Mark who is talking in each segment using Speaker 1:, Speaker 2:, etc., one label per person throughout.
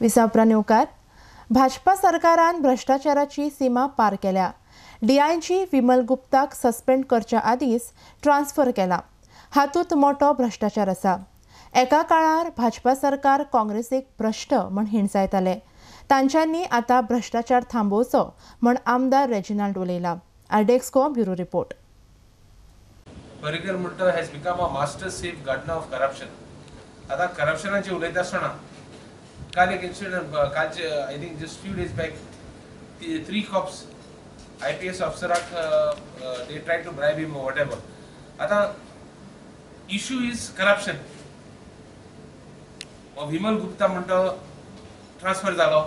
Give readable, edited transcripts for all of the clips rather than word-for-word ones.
Speaker 1: विसापरा नेवकार. भाजपा सरकारान भ्रष्टाचाराची सीमा पार केल्या. डीआयजी विमल गुप्ताक सस्पेंड करच्या आदींच ट्रान्सफर केला. हातूंत मोटो भ्रष्टाचार आसा. एका काळार भाजपा सरकार काँग्रेसीक भ्रष्ट म्हण हिणसायताले. तांच्यांनी आतां भ्रष्टाचार थांबोवचो म्हण आमदार रेजिनाल्ड उलयला. आयडेक्सको ब्युरो रिपोर्ट.
Speaker 2: पर्रीकर म्हणटा has become a master safe gardener of corruption. आतां करप्शनाचेर उलयता आसतना काल एक इन्सिडंट, कालचे I think just few days back 3 cops IPS ऑफिसराक they try to bribe him whatever. आतां issue is corruption. Vimal Gupta म्हणटा ट्रान्सफर जालो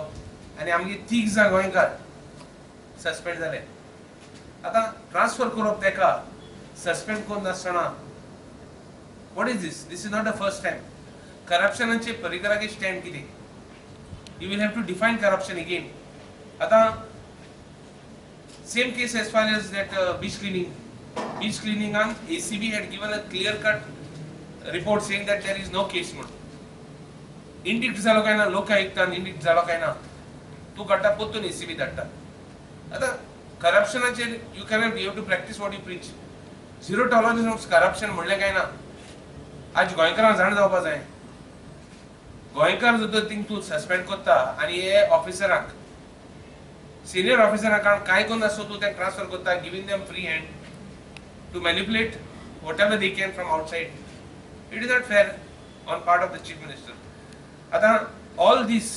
Speaker 2: आनी आमगे 3 जाण गोंयकार सस्पेंड जाले. आतां ट्रान्सफर करप तेका सस्पेंड करून नासतना what is this? This is not the first time. करप्शनाचे पर्रीकराचे stand कितें? You will have to define corruption again. आतां same case as far as that beach cleaning. Beach क्लिनिंगान ACB had given a clear cut report saying that there is no case म्हणून. Indict जालो काय ना, लोक आयुक्तान indict जालो काय ना, तूं काडटा परतून एसीबी धाडटा. आतां करप्शनाचेर you cannot, you have to practice what you preach. Zero tolerance of corruption म्हणलें काय ना, आज गोंयकारांक जाण जावपा जाय. गोंयकार जर थिंग तूं सस्पेंड करता आनी हे ऑफिसरांक, सिनियर ऑफिसरांक कांय करून आसो तूं तांकां ट्रान्सफर करता, giving them free hand to manipulate whatever they can from outside. It is not fair on part of the chief minister. आतां all this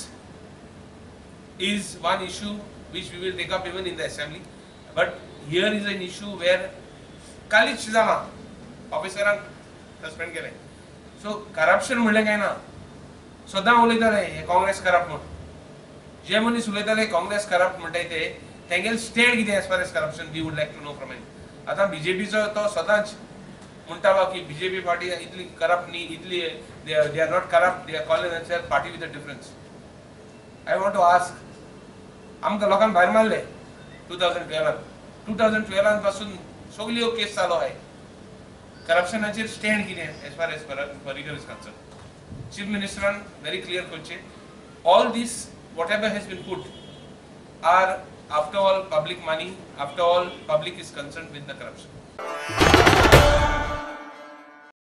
Speaker 2: is one issue which we will take up even in the assembly, but here is an issue where कालीच जाला ऑफिसरांक suspend केलें. So corruption म्हणलें काय ना, सदां उलयताले हे Congress corrupt म्हूण. जे मनीस उलयताले काँग्रेस करप्ट म्हणटाय ते तेंगेले स्टँड कितें as far as corruption we would like to know from him. आतां बीजेपीचो तो सदांच म्हणटालो की बीजेपी पार्टी इतली करप्ट न्ही, इतली they are not corrupt, they are calling themselves party with a difference. I want to ask, आमकां लोकांक भायर मारले 2012 2012 पासून सगल्यो केस चालू आहाय. करप्शनाचेर स्टँड कितें as far as Parrikar is concern? Chief मिनिस्टरान very clear करचें, all this whatever has been put are after all public money, after all public is concern with the corruption.